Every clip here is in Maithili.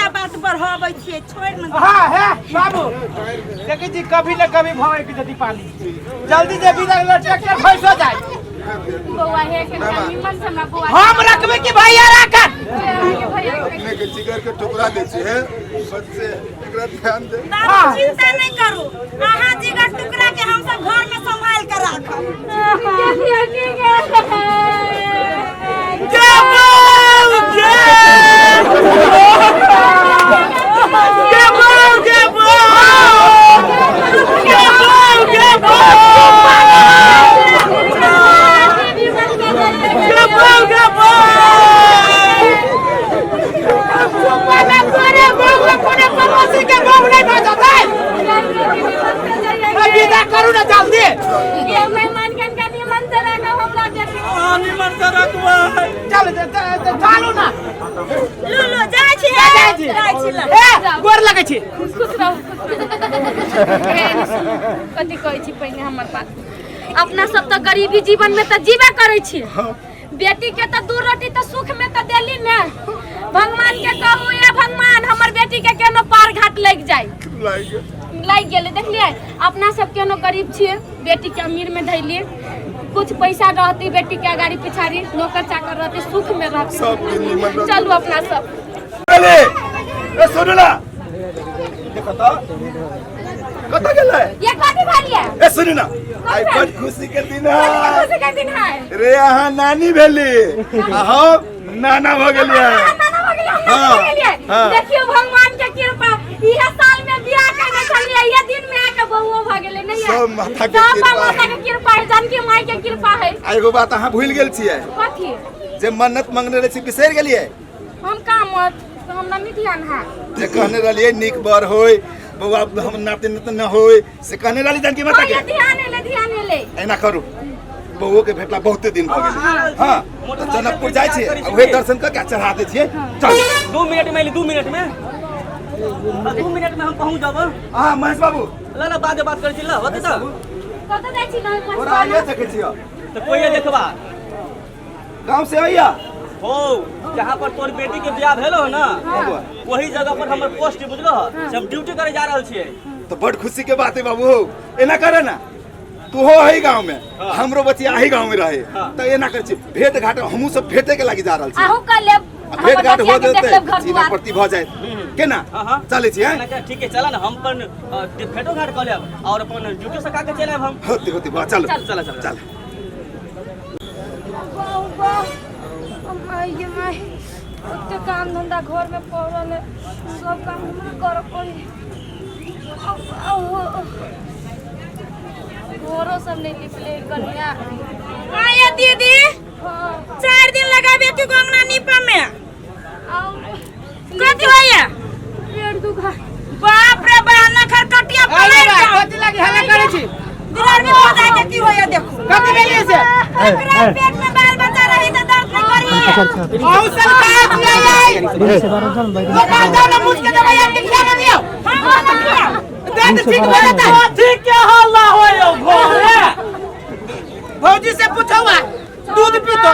ला बात बढ़ाबै छियै छोड़ न हाँ है बाबू देखै छी कभी न कभी भवे के जदी पाली जल्दी जे विदा ट्रैक्टर फंसो जाए बौआ हे के निमन से हमरा बौआ हम रखबे कि भैया राखत के भैया अपने के जिगर के टुकड़ा दै छी हे बच्चे एकरा ध्यान दे बाबू चिंता नहीं करू अहाँ जिगर टुकड़ा के हम सब घर में संभाल के राखब के बाबू के बाबू के बाबू के बाबू के बाबू के बाबू कोनो पड़ोसी के बाबू नहीं बचत है विदा करू ना जल्दी निमन से रखबै चल चालू ना लू लू जाइ छी जाइ छी। जाइ छी ल ए गोर लगै छी खुश रहू कथी कहै छी पहिने हमर बात अपना सब तऽ गरीबी जीवन में तऽ जीबे करै छी बेटी के तऽ दू रोटी तऽ सुख में तऽ देली ने भगवान के कहू ए भगवान हमर बेटी के केनो पार घाट लागि जाय लागि गेलै देखलियै अपना सब केनो गरीब छियै बेटी के अमीर में धैलियै कुछ पैसा रहती बेटी के अगाड़ी पिछाड़ी नौकर चाकर रहती सुख में रहती सब दिन निमन रहतै। चलू अपना सब अरे ए सुनू ना देखो तो कतऽ गेलै ये कथी भेलियै ए सुनू ना आइ बड़ खुशी के दिन है खुशी के दिन है रे अहाँ नानी भेली आ हम नाना भऽ गेलियै नाना भऽ गेलियै, हम नाना भऽ गेलियै। हाँ। देखियौ भगवान के कृपा इहे साल में बियाह केने छलियै इहे दिन में आके बउओ भऽ गेलै नहीं सब माता के सब कृपा। माता के कृपा है जानकी माई के कृपा है आ एगो बात अहाँ भूलि गेल छियै कथी जे मन्नत मंगने रहे छी बिसरि गेलियै हम का मत तो हमरा नहीं ध्यान है जे कहने रहलियै नीक बर होय बौआ हम नाते नाते न होय से कहने रहली जानकी माता के हाँ, ध्यान एले ध्यान एले एना करू बौओ के भेटला बहुते दिन भऽ गेलै हँ तऽ जनकपुर जाइ छियै आ उहे दर्शन कऽ के आ चढ़ा दै छियै चल 2 मिनट में अयली, 2 मिनट में आ, 2 मिनट में हम पहुँच जाब। हँ महेश बाबू। ल ल, बाद में बात करै छी, ल होतै तऽ। कतऽ जाइ छी नहीं? तोरा आइए देखै छियै। तऽ कोई देखबा। गाँव से अइया। हो, जहाँ पर तोर बेटी के बियाह भेलो है ना, वही जगह पर हमर पोस्ट है, बुझलो से हम ड्यूटी करे जा रहल छियै। तो बड़ खुशी के बात है बाबू। हो, एना करे ना, तू हो है गाँव में, हमरो बचिया ही गाँव में रहे। तो एना कर छी, भेंट घाट हमहूँ सब भेटे के लागी जा रहल छी। अहूँ कर लेब। आ भेंट घाट हो हमर बचिया के देख जेतै, लेब घर सीधा दुआर। प्रति भऽ जायत केना। हाँ। चलै छी हैं। एना कर, ठीक है, चला ना, हम अपन भेंटो घाट कऽ लेब और अपन ड्यूटी से का के चल आएब हम। होते होते बा, चलो। चल चल चल। चल। वाह, माय गे माय, ओते काम धंधा घर में पड़ल है, सब काम हमरा करऽ पड़ी। घरो सब नहीं निकले कनिया। आया दीदी। हाँ। 4 दिन लगा बेटी को अंगना नीपा में। आउ। कथी होइया? पेट दुखा। बाप रे बा, नखर कटिया अरे पलट बा, जाओ। कथी लागी हल्ला करै छी? दुलार में हो जाए के की होइया देखो। कथी भेलियै से? एकरा पेट में बाल बच्चा रही त दर्द नहीं करी। अहूँ सब काज नहीं आई। दोकान जाओ ना, मुझके दवाई आके खिया ना दियो। हम ना खिया। दर्द ठीक हो जाता है। ठीक के हल्ला होय घरे? भौजी से पूछो, हुआ दूध पीतो।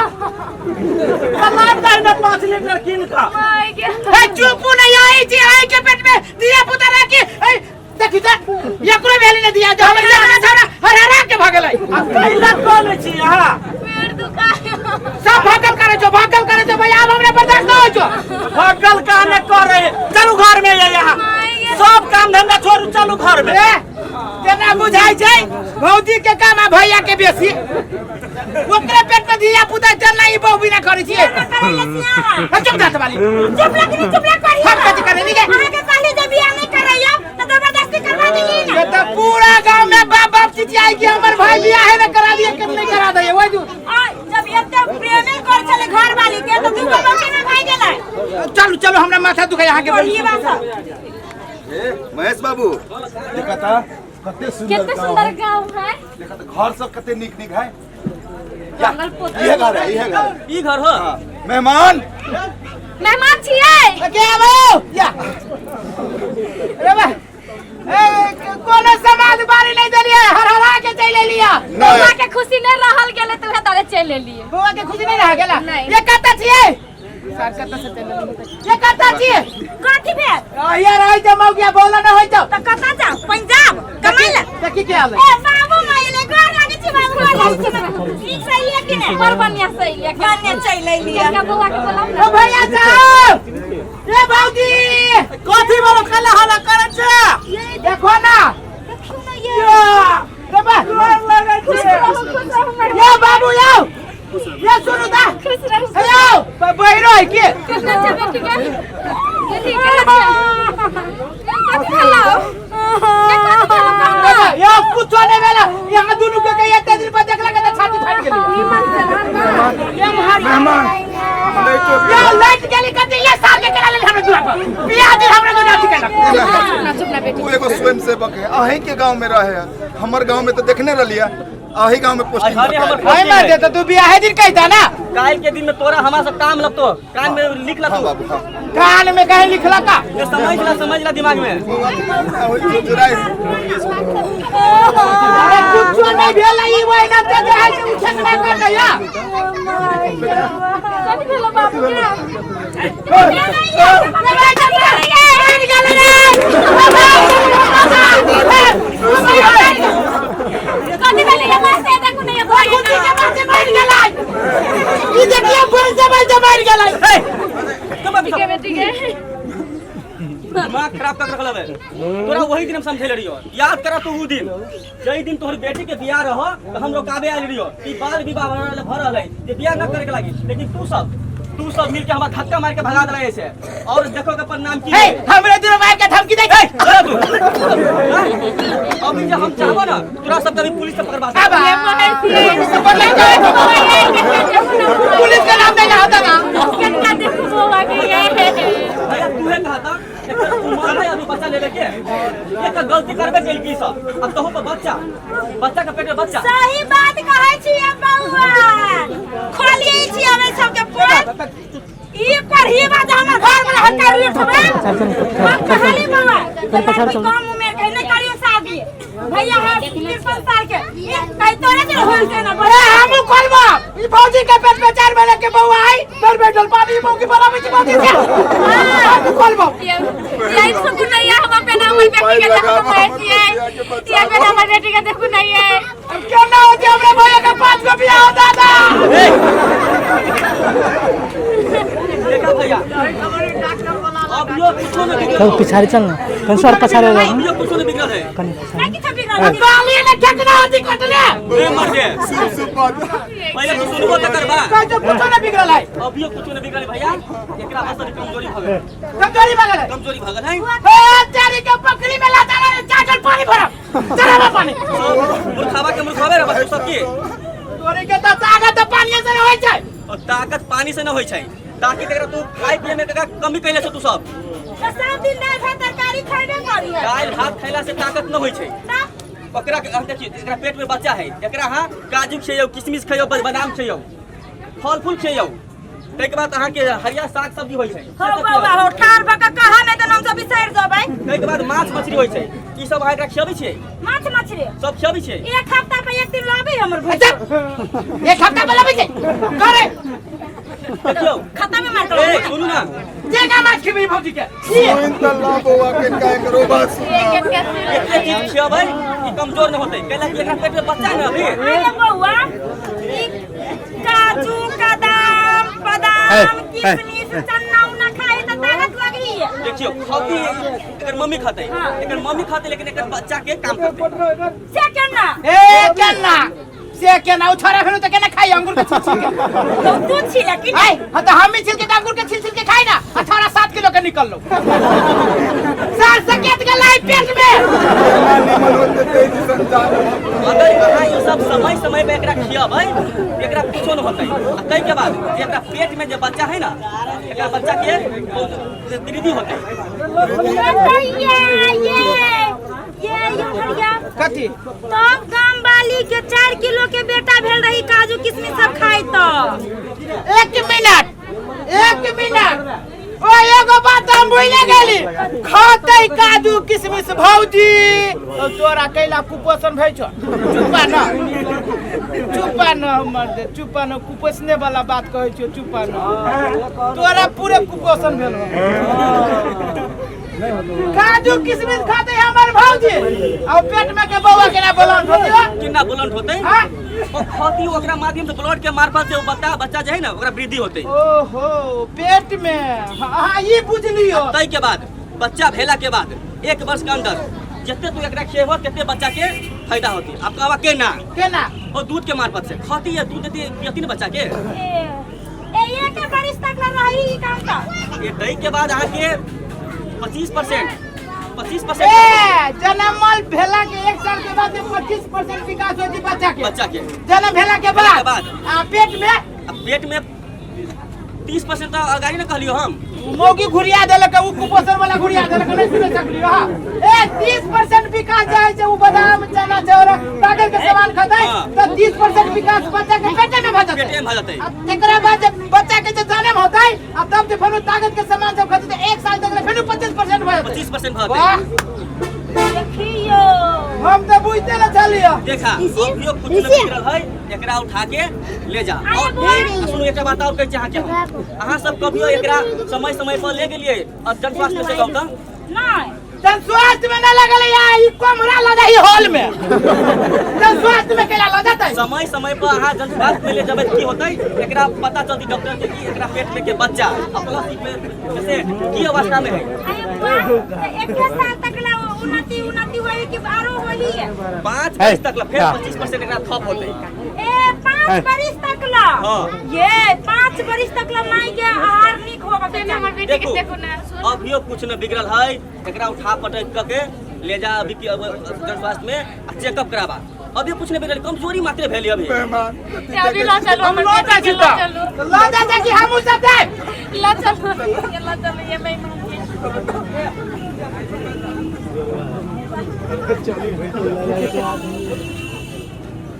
कलाम दाई ना 5 लीटर कीन का। माय गे। ए चुप नहीं आई जी, आई के पेट में दिया पुता राखी। ए देखी त एकरो भेली ने दिया जो हमर झगड़ा झगड़ा हर हरा के भगलै। आ कैला कॉल छी अहाँ? पेट दुखा। सब भागल करे जो, भागल करे जो भाई, आब हमरा बर्दाश्त न होय जो। भगल काने करे, चलू घर में ये यहाँ सब काम धंधा छोड़ू, चलू घर में। ए जेना बुझाइ छै भौजी के काम आ भैया के बेसी, ओकरे पेट में दिया पुता चलना ई बहु बिना करै छियै। करैले सियारा। हम चुप जात वाली। चुप लग, चुप लग करी। हम कथी करे नी गे? अहाँ के कहली जे बियाह नहीं करैया त जबरदस्ती करवा देली ना। ये तो पूरा गांव में बाप बाप चिचियाई कि हमर भाई बियाह है ना करा दिए, के नहीं करा दिए वही दू। आ जब एते प्रेमे कर छले घर वाली के त दू गो केना भाई गेलै? चलू चलू, हमरा माथा दुखाई अहाँ के। पढ़िए बात। ए महेश बाबू, देखा ता कते सुंदर कितने गाँव सुंदर है। गाँव है। देखा त घर सब कते नीक नीक है। जंगल पोतल। इहे घर है, इहे घर है। ई घर हो। हाँ, मेहमान। मेहमान छियै। के आबो या रे बा, ए कोनो समाज बारी नहीं देलिए, हर हरा के चल एलिया। बौआ के खुशी नहीं रहल गेलै तऽ उहे तारे चलि एलियै। बौआ के खुशी नहीं रह गेला। नहीं। ये कत्ता छियै सर, कत्ता से चल एलियै? ये कत्ता छियै? कथी भेल? कहिया रहै छै मौगिया बोला न होइ छौ। तऽ कतऽ जाउ पंजाब कमाइ लए? देखी के आलै। ए बाबू माइले गोर लागै छी बाबू, गोर लागै छी। ठीक से अइलियै कि नहि? बड़ बढ़िया से अइलियै। बढ़िया चलि अइलियै। कनिका बौआ के बोलाउ ने। ओ भैया साहब, ए भौजी, कथी बोलो कला हला करै छै? देखो ना। देखियौ ने ये। रे बा, खुश रहू, खुश रहू हमर। ये बाबू यौ, ये सुनू दा। खुश रहू। हेलो, बहिरो है के? केना छै बेटी के? बेटी केना छै? कथी भेलौ? के कथी भेलौ कहू ने? यो कुछो नहीं भेला, यहाँ दुनू के कहिया एते दिन पर देखला के त छाती फाटि गेली। मेहमान लाइटो। यो लाइट गेली कथी, ये साल के करा लेल हमरा दुरा पर बियाह दिन हमरा दुरा अथी केलक। चुप ना, चुप ना बेटी। उ एगो स्वयं सेवक है, अहीं के गांव में रहे है। हमर गांव में तो देखने रहलिए, अही गांव में पोस्टिंग। अरे हमर भाई मार दे तो तू बियाहे दिन कहता ना। काल के दिन में तोरा हमरा से काम लगतो, कान में लिख ला। हाँ तू बाबू, हाँ। कान में कहीं लिखला का? ये समझ ला, समझ ला दिमाग में। अरे कुछो नहीं भेला, ई वही ना ते जे है से उछकना कर दे या। कथी भेलौ बाबू के? कथी भेलै? ये मास्टर देखू ने ये ओए गुच्ची के मार से मार गेलै, ई देखिए फुल से मार से मार गेलै। कब ठीक है बेटी के। दिमाग खराब कर रखल है तोरा। वही दिन हम समझे रहियो, याद करा तू उ दिन जई दिन तोहर बेटी के बियाह रहो तो हम रोकाबे आयल रहियो कि बाल विवाह भर रहल है जे बियाह न करे के लागी, लेकिन तू सब मिल के हमरा धक्का मार के भगा देला ऐसे और देखो के परिणाम की। हे, हमरे दूर मार के धमकी दे। ए, अरे तू हाँ? अभी जे हम चाहबो ना तोरा सब कभी पुलिस से पकड़वा अब पुलिस का नाम देना होता ना। कनिका देखू बौआ के ये। भैया, तू है कहा था एकर उम्र है अभी बच्चा लेवे के, एक गलती करबे केल की सब, अब तहु पर बच्चा, बच्चा के पेट में बच्चा। सही बात कहै छी बौआ, खोलिए छी हमे सबके पोल। ई पर ही बात हमर घर में हक्का उठबै। हम कहली बौआ कम उम्र के नहीं करियो शादी, भैया है 53 साल के, ई कहितो रे जे होल से ना। अरे हमू खोलबो, ई भौजी के पेट में 4 महीना के बउआ आई तर बैठल पानी मौकी बनाबै छी भौजी से, हमू खोलबो। यही सब नहीं है हम पे ना हमर बेटी के देखू नहीं है, ये पे हमर बेटी के देखू नहीं है। अब क्यों ना होती हमरे भैया के 5 गो बियाह हो दादा। देखा भैया, अब यो कुछो नहीं बिगड़ल। पछाडि चल न कनि सर, पछाडि हो। अब यो कुछो नहीं बिगड़ल है। कनि पछाडि। नहीं किछो बिगड़ल। गाली ने ठेकना होती कटले। ए मर दे। सुन सुन बात। पहले तू सुनबो त करबा। कह जो कुछो ना बिगड़ल है। अब यो कुछो नहीं बिगड़ल भैया, एकरा बस अभी कमजोरी भगल। कमजोरी भगल है। कमजोरी भगल है। ए तेरी के पकड़ी में लाता रे, चाटल पानी भरा चढ़ावा पानी। मूर्खावा के मूर्खावे रे बस सब के। तोरे के त ताकत त पानी से होय छै। और ताकत पानी से न होय छै, ताकि एकरा तू खाय पिए में कका कमी कैले छ तू सब। तऽ सब दिन दालि भात तरकारी खैबे करी है। दालि भात खैला से ताकत न होय छै। तब? ओकरा के देखियो, एकरा पेट में बच्चा है, एकरा अहाँ काजू खियौ, किशमिश खियौ, बादाम खियौ, फल फूल खियौ, ताहिके बाद अहाँके हरिया साग सब्जी होइ छै। हो बौआ हो, ठाढ़ भऽ कऽ कहऽ, नहि तऽ हमसब बिसरि जेबै। ताहिके बाद माछ मछली होइ छै, ई सब अहाँ एकरा खियबै छियै? माछ मछली सब खियबै छियै? एक हफ्ता पर एक दिन लाबै हमर भैया। एक हफ्ता पर लबै छै करे। देखियौ। खत्म में मार। ए सुनू ना। जेका माछ खेबी भौजी के। सुन त ला बौआ के, काय करो बात सुन। एते चीज खियबै ई कमजोर न होतै, कैला कि एकरा पेट में बच्चा है ना अभी। अरे बौआ, ई काजू कदाम बादाम किशमिश चना उना खाए तऽ ताकत लगही। देखियौ, खौती एकर मम्मी खतै, एकर मम्मी खतै, लेकिन एकर बच्चा के काम करतै। से केना? ए केना से केना? उ छोरा फेनु त केना खाई अंगूर के छिल छिल के? तो तू छिला कि? आय हां, त हम ही छिल के त अंगूर के छिल छिल के खाई ना, 18 7 किलो के निकल लो सार सकेत के लाई पेट में। निमन होते तेजी संचार। अगर अहाँ ई सब समय समय पे एकरा खियबै, एकरा कुछो न होतै। आ ताहिके बाद जे एकरा पेट में जे बच्चा है ना, एकरा बच्चा के बहुत वृद्धि होतै। भैया, ये ये ये भैया। कथी? तब गाम वाली के 4 किलो के बेटा भेल रही काजू किशमिश सब खाई तो। एक मिनट, एक मिनट, ओ एगो बात हम भूले गेली, खाते काजू किशमिश भौजी, ओ तोरा कैला कुपोषण भइ छौ? चुपा न, चुपा न हमर दे, चुपा न, कुपोषणे वाला बात कहै छियौ, चुपा न, तोरा पूरे कुपोषण भेल हो। काजू किशमिश खाते हमर भौजी आ पेट में के बौआ केना ब्लड होते हो? केना ब्लड होते? हाँ? ओ खाती ओकरा माध्यम से ब्लड के मार्फत से ओ बच्चा बच्चा जे है ना ओकरा वृद्धि होते। ओहो पेट में। हाँ ई बुझलियो। तै के बाद बच्चा भेला के बाद 1 वर्ष के अंदर जते तू एकरा खेबो तते बच्चा के फायदा होती। आप कहवा केना? केना? ओ दूध के मार्फत से खाती है, दूध देती पियती ना बच्चा के। ए एक बरिस तक ना रही ई काम का। ये दही के बाद अहाँ के 25% 25% ए जन्मल भेला के 1 साल के बाद 25% विकास होती बच्चा के। बच्चा के जन्म भेला के बाद। आ पेट में? आ पेट में 30% तो अगाड़ी न कहलियो हम। मौगी घुरिया देलक, उ कुपोषण वाला घुरिया देलक, नहीं सुने सकलियो। हां ए 30% विकास जाय छै उ बादाम चना चावल ताकत के सामान खतै त 30% विकास बच्चा के पेटे में भ जतै। पेटे में भ जतै। आ तेकरा बाद जब बच्चा के जे जन्म होतै आ तब जे फेनो ताकत के सामान सब खतै त 1 साल तक फेनो 25% भ जतै। 25% भ जतै। वाह देखियो हम त बुझते न छलियो। देखा अभियो कुछ न बिगड़ल है, एकरा उठा के ले जा। और सुनू एकटा बात और कहै छी अहाँके हम, अहाँ सब कभियो एकरा समय समय पर ले गेलियै और जन स्वास्थ्य से कहू तऽ? नहीं जन स्वास्थ्य में न लगल या ई कमरा ल जाई हॉल में। जन स्वास्थ्य में केला ल जातै? समय समय पर अहाँ जन स्वास्थ्य में ले जेबै की होतै, एकरा पता चलती डॉक्टर के कि एकरा पेट में के बच्चा अपना पेशेंट की अवस्था में है। अरे बुआ, एक साल तक ला उन्नति उन्नति होई कि आरो होई है? 5 बरिस तक ला फिर 25% एकरा थप होतै। ए 5 बरिस तक ला। हां ये 5 बरिस तक ला माई के आहार नीक होबा के चाही। हमर बेटी के देखो ना अभियो कुछ न बिगड़ल है, एकरा उठा पटक क के ले जा अभी के जन स्वास्थ्य में आ चेकअप कराबा। अभी कुछ नहीं बिगड़ल, कमजोरी मात्र भेल अभी। मेहमान अभी ल चलू हमर ल बेटी के, ल चलू ल जा जा कि हमहु सब जाए। ल चलू ये ल चलू ये मेहमान के।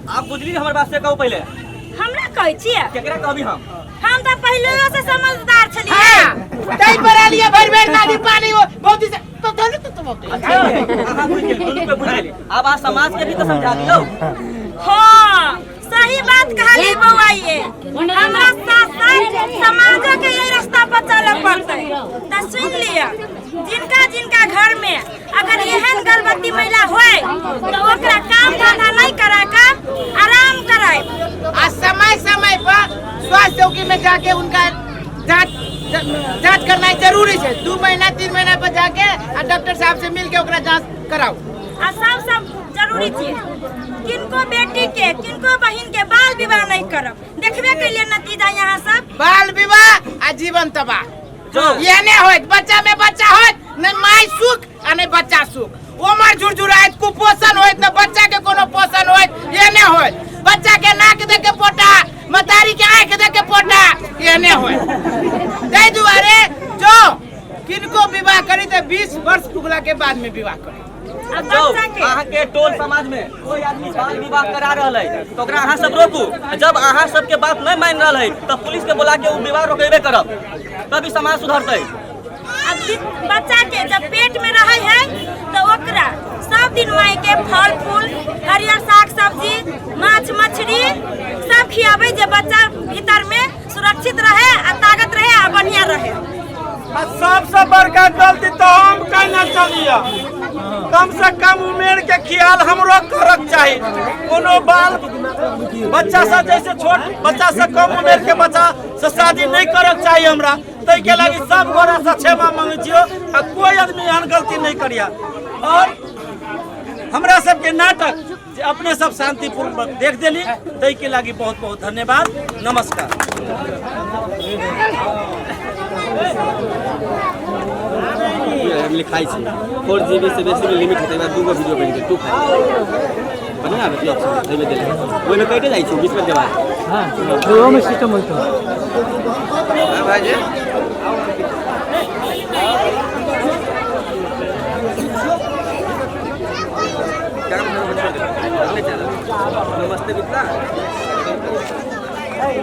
आप बुझली हमर बात से कहू पहले? हमरा कहै छियै? केकरा कहबी हम? हम त पहिले से समझदार छलियै। हां तै पर आलिए भर भर नदी पानी बहुत से तो धनु तो बहुत। अच्छा अहाँ बुझि गेली, दुनू के बुझि गेली। आब अहाँ समाज के भी तो समझा दियौ। हां सही बात कहली बौआ, ये हमरा साथ साथ समाजो के यही रास्ता पर चले पड़तै। त सुन लिअ, जिनका जिनका घर में अगर एहन गर्भवती महिला होय तो ओकरा काम धंधा नहीं करा के आराम कराए। आ समय समय पर स्वास्थ्य चौकी में जाके उनका जांच जांच करना जरूरी है। 2 महीना 3 महीना पर जाके आ डॉक्टर साहब से मिल के ओकरा जांच कराओ। आ सब सब जरूरी चीज, किनको बेटी के किनको बहिन के बाल विवाह नहीं करब। देखबे के लिए नतीजा यहाँ सब बाल विवाह आ जीवन तबाह। ये नहीं होत, बच्चा में बच्चा होत नहीं माय सुख आ नहीं बच्चा सुख। ओमर झुरझुराइत कुपोषण होत न बच्चा के कोनो पोषण होत, ये नहीं होत। बच्चा के नाक दे के पोटा, मतारी के आँख दे के पोटा, ये नहीं होत। ताहि दुआरे जो किनको विवाह करी तो 20 वर्ष पुगला के बाद में विवाह करी। अहाँ के टोल समाज में कोई आदमी बाल विवाह करा रहल है तो ओकरा अहाँ सब रोकू। जब अहाँ सबके बात नहीं मान रहल है तो पुलिस के बुला के उ विवाह रोकेबे करब, तभी समाज सुधरतै। अब बच्चा के जब पेट में रहे है तो ओकरा सब दिन माई के फल फूल हरियर साग सब्जी माछ मछली सब खियाबे जे बच्चा भीतर में सुरक्षित रहे आ ताकत रहे आ बढ़िया रहे। आ सबसे बड़का गलती तो हम कहना चलिए, कम से कम उम्र के ख्याल हमरो करक चाही। कोनो बाल बच्चा से जैसे छोट बच्चा से कम उम्र के बच्चा से शादी नहीं करक चाही हमरा। ताहि के लागी सब गोरा से क्षमा मांगे छियो आ कोई आदमी एहन गलती नहीं करिया। और हमरा सबके नाटक जे अपने सब शांतिपूर्वक देख देली ताहि के लागी बहुत बहुत धन्यवाद। नमस्कार। लिखाइ छै 4 GB से बेसी लिमिट हेतै, 2 गो वीडियो बनि गेल 2 फाइल बढ़िआँ आबै छै ऑप्शन एहिमे देले, ओहिमे कटि जाइ छै 20 मिनट के बाद। हां ओहो में सिस्टम होइत है। भाईजी नमस्ते मित्रा।